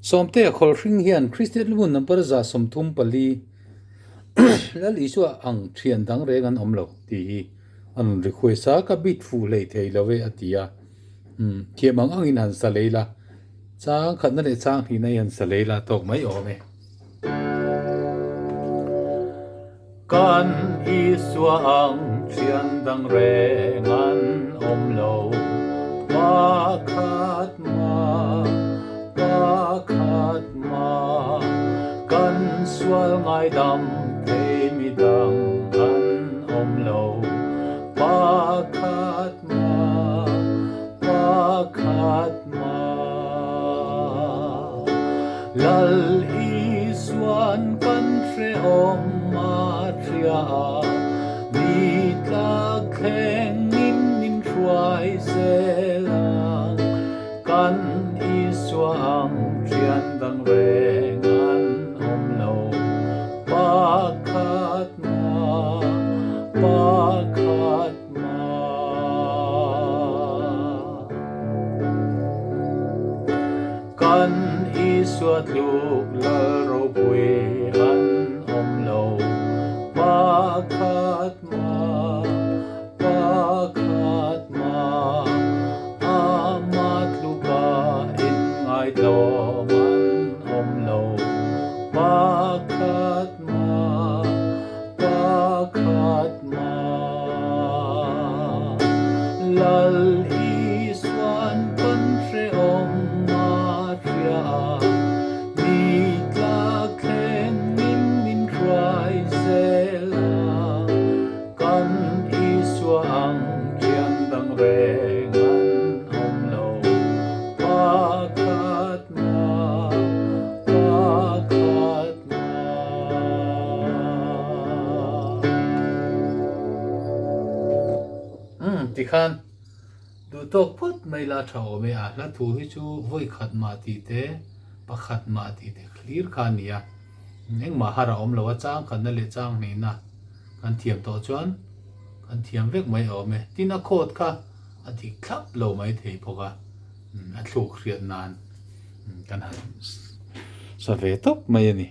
Sawmtea Khawlhring hian Kristian Lumun number 134 Lal Isua ang thian dang reng an awm lo tih hi a rawn request a, ka beat fuh hlei thei lo e a ti a. Umm thiam ang angin han sa lei la, chang khatna leh chang hlihna hi han sa lei la tawk mai awm e. Kan Isua ang thian dang reng an awm lo, pakhat mah, pakhat mah. Kan sual ngaidam thei midang an awm lo, pakhat mah, pakhat mah. Lal Isuan kan hrehawm a hria a, ni tlak thlengin min hruai zel ang. Kan Isua ang thian dang reng an awm lo, pakhat mah, pakhat mah. Kan Isua tluk lal ropui an awm lo, pakhat mah, pakhat mah. Ama tluka inngaihtlawm an awm lo, pakhat mah, pakhat mah. Lal Isuan kan hrehawm a hria a, ni tlak thlengin min hruai zel a. Kan Isua ang thian dang reng an awm lo, pakhat mah, pakhat mah. Umm tikhan duh tawk phawt mai la tha awm e, a hla thu hi chu vawi khat mah tih te, pakhat mah tih te clear kha a ni a, engmah har a awm lo a, chang khatna leh chang hnihna. Kan thiam tawh chuan kan thiam vek mai awm e. Tin a coat kha a dik thlap lo mai thei bawk a, a thluk hriat nan kan han sa ve tawp mai a ni.